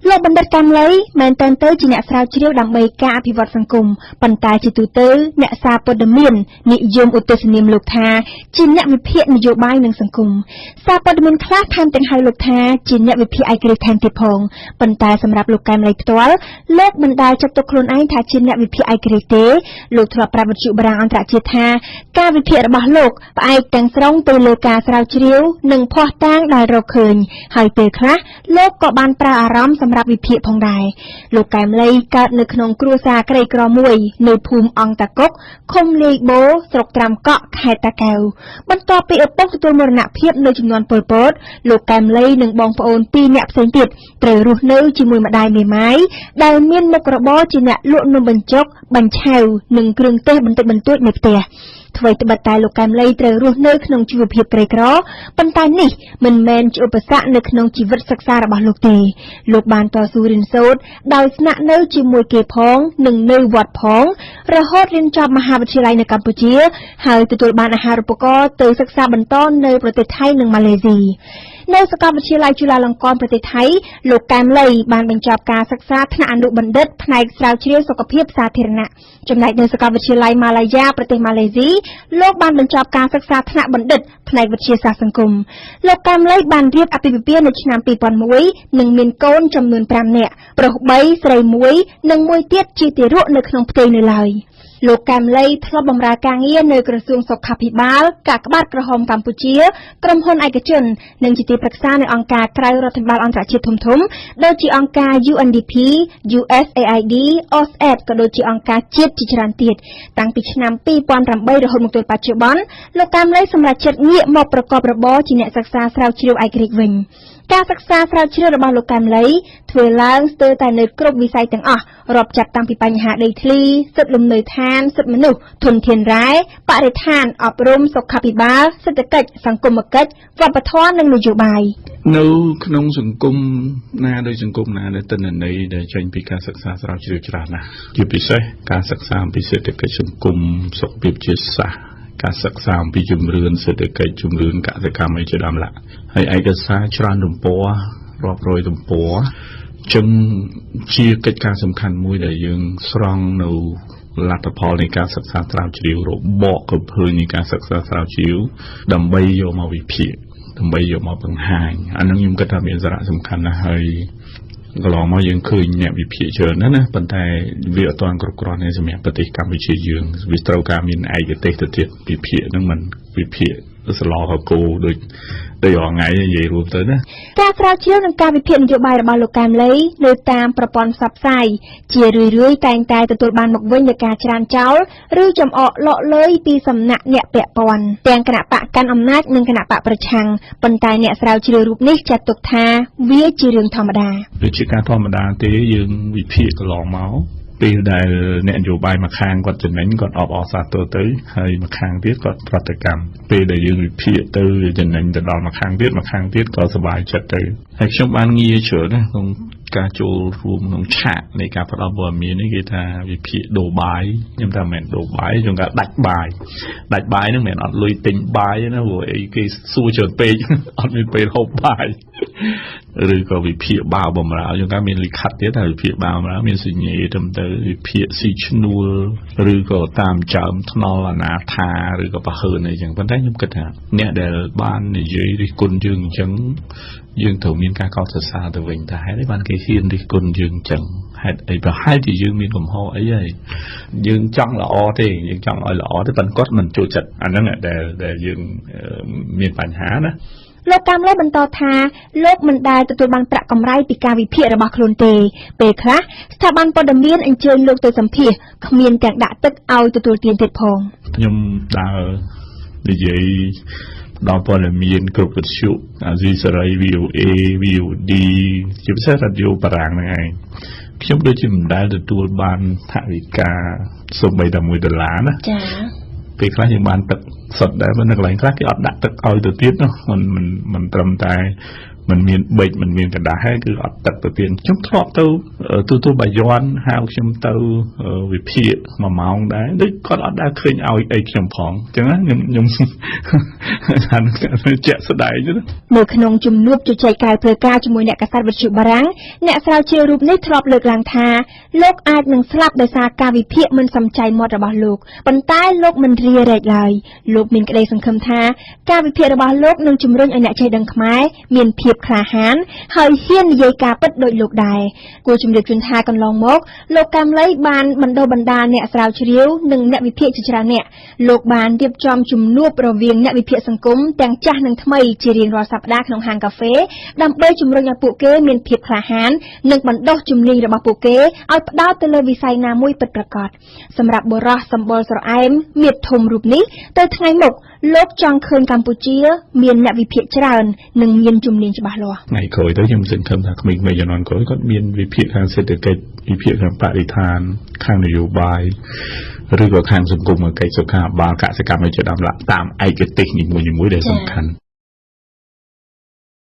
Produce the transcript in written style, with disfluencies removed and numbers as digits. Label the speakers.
Speaker 1: លោកបណ្ឌិតកែម ឡី មែនទែនទៅជាអ្នកស្រាវជ្រាវដើម្បីការអភិវឌ្ឍសង្គម ប៉ុន្តែជាទូទៅអ្នកសារព័ត៌មាននិយមឧទ្ទិសនាមលោកថាជាអ្នកវិភាគនយោបាយនិងសង្គម។ សារព័ត៌មានខ្លះថែមទាំងហៅលោកថាជាអ្នកវិភាគឯករាជ្យថែមទៀតផង ប៉ុន្តែសម្រាប់លោកកែម ឡី ផ្ទាល់ លោកមិនដែលចាត់ទុកខ្លួនឯងថាជាអ្នកវិភាគឯករាជ្យទេ។ លោកធ្លាប់ប្រាប់វិទ្យុបារាំងអន្តរជាតិថា ការវិភាគរបស់លោកផ្អែកទាំងស្រុងទៅលើការស្រាវជ្រាវនិងភស្តុតាងដែលរកឃើញ ហើយពេលខ្លះលោកក៏បានប្រើអារម្មណ៍សម្រាប់វិភាគផងដែរ។ លោកកែម ឡី កើតនៅក្នុងគ្រួសារក្រីក្រមួយនៅភូមិអង្គតាកុក ឃុំលាយបូរ ស្រុកត្រាំកក់ ខេត្តតាកែវ។ បន្ទាប់ពីឪពុកទទួលមរណភាពនៅជំនាន់ប៉ុលពត លោកកែម ឡី និងបងប្អូនពីរនាក់ផ្សេងទៀតត្រូវរស់នៅជាមួយម្ដាយមេម៉ាយ ដែលមានមុខរបរជាអ្នកលក់នំបញ្ចុក បាញ់ឆែវ និងគ្រឿងទេសបន្តិចបន្តួចនៅផ្ទះ។ ថ្វីត្បិតតែលោកកែម ឡី ត្រូវរស់នៅក្នុងជីវភាពក្រីក្រ ប៉ុន្តែនេះមិនមែនជាឧបសគ្គនៅក្នុងជីវិតសិក្សារបស់លោកទេ។ លោកបានតស៊ូរៀនសូត្រដោយស្នាក់នៅជាមួយគេផង និងនៅវត្តផង រហូតរៀនចប់មហាវិទ្យាល័យនៅកម្ពុជា ហើយទទួលបានអាហារូបករណ៍ទៅសិក្សាបន្តនៅប្រទេសថៃនិងម៉ាឡេស៊ី។ នៅសាកលវិទ្យាល័យជូឡាឡុងកនប្រទេសថៃ លោកកែម ឡី បានបញ្ចប់ការសិក្សាថ្នាក់អនុបណ្ឌិតផ្នែកស្រាវជ្រាវសុខភាពសាធារណៈ។ ចំណែកនៅសាកលវិទ្យាល័យម៉ាឡាយ៉ាប្រទេសម៉ាឡេស៊ី លោកបានបញ្ចប់ការសិក្សាថ្នាក់បណ្ឌិតផ្នែកវិទ្យាសាស្ត្រសង្គម។ លោកកែម ឡី បានរៀបអាពាហ៍ពិពាហ៍នៅឆ្នាំ2001 និងមានកូនចំនួន5នាក់ ប្រុស3 ស្រី1 និងមួយទៀតជាទារកនៅក្នុងផ្ទៃនៅឡើយ។ លោកកែម ឡី ធ្លាប់បម្រើការងារនៅក្រសួងសុខាភិបាល កាកបាទក្រហមកម្ពុជា ក្រុមហ៊ុនឯកជន និងជាទីប្រឹក្សានៅអង្គការក្រៅរដ្ឋាភិបាលអន្តរជាតិធំៗ ដូចជាអង្គការ UNDP USAID AusAID ក៏ដូចជាអង្គការជាតិជាច្រើនទៀត។ តាំងពីឆ្នាំ2008រហូតមកទល់បច្ចុប្បន្ន លោកកែម ឡី សម្រេចចិត្តងាកមកប្រកបរបរជាអ្នកសិក្សាស្រាវជ្រាវឯករាជ្យវិញ។ ការសិក្សាស្រាវជ្រាវរបស់លោកកែម ឡី ធ្វើឡើងស្ទើរតែនៅគ្រប់វិស័យទាំងអស់ រាប់ចាប់តាំងពីបញ្ហាដីធ្លី សិទ្ធិលំនៅឋាន សិទ្ធិមនុស្ស ធនធានរ៉ែ បរិស្ថាន អប់រំ សុខាភិបាល សេដ្ឋកិច្ច សង្គមកិច្ច វប្បធម៌ និងនយោបាយ។
Speaker 2: នៅក្នុងសង្គមណាដូចសង្គមណាដែលទិន្នន័យដែលចេញពីការសិក្សាស្រាវជ្រាវច្រើនណាស់ ជាពិសេសការសិក្សាអំពីសេដ្ឋកិច្ចសង្គម សុខភាពជាតិសាសន៍ ការសិក្សាអំពីជំរឿនសេដ្ឋកិច្ច ជំរឿនកសិកម្មអីជាដើមឡា ហើយឯកសារច្រើនទំព័រ រាប់រយទំព័រ ចឹងជាកិច្ចការសំខាន់មួយដែលយើងស្រង់នៅលទ្ធផលនៃការសិក្សាស្រាវជ្រាវ របកកំភើនៃការសិក្សាស្រាវជ្រាវ ដើម្បីយកមកវិភាគ ដើម្បីយកមកបង្ហាញ អានឹងខ្ញុំគិតថាមានសារៈសំខាន់ណាស់។ ហើយកន្លងមកយើងឃើញអ្នកវិភាគច្រើនណាស់ណា ប៉ុន្តែវាអត់ទាន់គ្រប់គ្រាន់ទេសម្រាប់ប្រទេសកម្ពុជាយើង វាត្រូវការមានឯកទេសទៅទៀត។ វិភាគហ្នឹងមិនវិភាគសឡកគោដូចដូចរាល់ថ្ងៃនិយាយរួមទៅណា
Speaker 1: ។ ការស្រាវជ្រាវនិងការវិភាគនយោបាយរបស់លោកកែម ឡី នៅតាមប្រព័ន្ធផ្សព្វផ្សាយ ជារឿយៗតែងតែទទួលបានមកវិញនូវការច្រានចោល ឬចំអកលក់លើយពីសំណាក់អ្នកពាក់ព័ន្ធ ទាំងគណបក្សកាន់អំណាចនិងគណបក្សប្រឆាំង ប៉ុន្តែអ្នកស្រាវជ្រាវរូបនេះចាត់ទុកថាវាជារឿងធម្មតា
Speaker 2: ។ វាជាការធម្មតាទេ យើងវិភាគកន្លងមក ពេលដែលអ្នកនយោបាយមួយខាងគាត់ចំណេញ គាត់អបអរសាទរទៅ ហើយមួយខាងទៀតគាត់ប្រតិកម្ម ពេលដែលយើងវិភាគទៅចំណេញទៅដល់មួយខាងទៀត មួយខាងទៀតក៏សប្បាយចិត្តទៅ។ ហើយខ្ញុំបានងារច្រើនណាស់ក្នុងការចូលរួមក្នុងឆាកនៃការផ្ដល់ព័ត៌មាននេះ គេថាវិភាគដូរបាយ ខ្ញុំថាមិនមែនដូរបាយ ខ្ញុំថាដាច់បាយ។ ដាច់បាយហ្នឹងមិនមែនអត់លុយទិញបាយណា ព្រោះអីគេសួរច្រើនពេក អត់មានពេលហូបបាយ ឬក៏វិភាគបាវបំរើ យើងកាមានលិខិតទៀតថាវិភាគបាវបំរើ មានសញ្ញាត្រឹមទៅវិភាគស៊ីឈ្នួល ឬក៏តាមចើមថ្នល់អនាថា ឬក៏ប្រហើនអីចឹង។ ប៉ុន្តែខ្ញុំគិតថាអ្នកដែលបាននិយាយរិះគន់យើងអញ្ចឹង យើងត្រូវមានការកោតសរសើរទៅវិញ ថាហេតុអីបានគេហ៊ានរិះគន់យើងអញ្ចឹង ហេតុអី ប្រហែលជាយើងមានកំហុសអីហើយ យើងចង់ល្អទេ យើងចង់ឲ្យល្អទេ ប៉ុន្តែគាត់មិនចូលចិត្ត អាហ្នឹងដែលយើងមានបញ្ហាណា។
Speaker 1: លោកកែម ឡី បន្តថា លោកមិនដែលទទួលបានប្រាក់កម្រៃពីការវិភាគរបស់ខ្លួនទេ។ ពេលខ្លះស្ថាប័នព័ត៌មានអញ្ជើញលោកទៅសម្ភាស គ្មានទាំងដាក់ទឹកឲ្យទទួលទានទៀតផង។
Speaker 2: ខ្ញុំដើរនិយាយដល់ព័ត៌មានគ្រប់វិទ្យុអាស៊ីសេរី VOA VOD ជាពិសេសរ៉ាឌីយ៉ូបារាំងហ្នឹងឯង ខ្ញុំដូចជាមិនដែលទទួលបានថវិកាសូម្បីតែ1ដុល្លារណា។
Speaker 1: ចា៎
Speaker 2: ពេលខ្លះយើងបានទឹកសុទ្ធដែរ ប៉ុន្តែកន្លែងខ្លះគេអត់ដាក់ទឹកឲ្យទៅទៀតនោះ មិនមិនមិនត្រឹមតែ មិនមានប៊ិចមិនមានក្រដាសហើយគឺអត់ទឹកទៅទៀតខ្ញុំធ្លាប់ទៅទូបាយ័នហៅខ្ញុំទៅវិភាគមួយម៉ោងដែរដូចគាត់អត់ដែលឃើញឲ្យអីខ្ញុំផងអញ្ចឹងណាខ្ញុំថាជាក់ស្ដែង
Speaker 1: នៅក្នុងជំនួបជជែកក្រៅផ្លូវការជាមួយអ្នកកាសែតវិទ្យុបារាំងអ្នកស្រាវជ្រាវរូបនេះធ្លាប់លើកឡើងថាលោកអាចនឹងស្លាប់ដោយសារការវិភាគមិនសំចៃមាត់របស់លោកប៉ុន្តែលោកមិនរារែកឡើយលោកមានក្តីសង្ឃឹមថាការវិភាគរបស់លោកនឹងជំរុញឲ្យអ្នកចេះដឹងខ្មែរមានភាពក្លាហានហើយហ៊ាននិយាយការពិតដូចលោកដែរគួរជម្រាបជូនថាកន្លងមកលោកកែមឡីបានបណ្ដុះបណ្ដាលអ្នកស្រាវជ្រាវនិងអ្នកវិភាគជាច្រើនអ្នកលោកបានរៀបចំជំនួបរវាងអ្នកវិភាគសង្គមទាំងចាស់និងថ្មីជារៀងរាល់សប្តាហ៍ក្នុងហាងកាហ្វេដើម្បីជំរុញឲ្យពួកគេមានភាពក្លាហាននិងបណ្ដុះជំនាញរបស់ពួកគេឲ្យផ្ដោតទៅលើវិស័យណាមួយពិតប្រាកដសម្រាប់បុរសសម្បុរស្រអែមមៀតធំរូបនេះទៅថ្ងៃមុខលោកចង់ឃើញកម្ពុជាមានអ្នកវិភាគច្រើននិងមានជំនាញច្បាស់លាស់
Speaker 2: ថ្ងៃក្រោយទៅខ្ញុំសង្ឃឹមថាក្មេងៗជំនាន់ក្រោយគាត់មានវិភាគខាងសេដ្ឋកិច្ចវិភាគខាងបរិស្ថានខាងនយោបាយឬក៏ខាងសង្គមកិច្ចសុខាភិបាលកសិកម្មជាដើមតាមឯកទេសនីមួយៗដែលសំខាន់។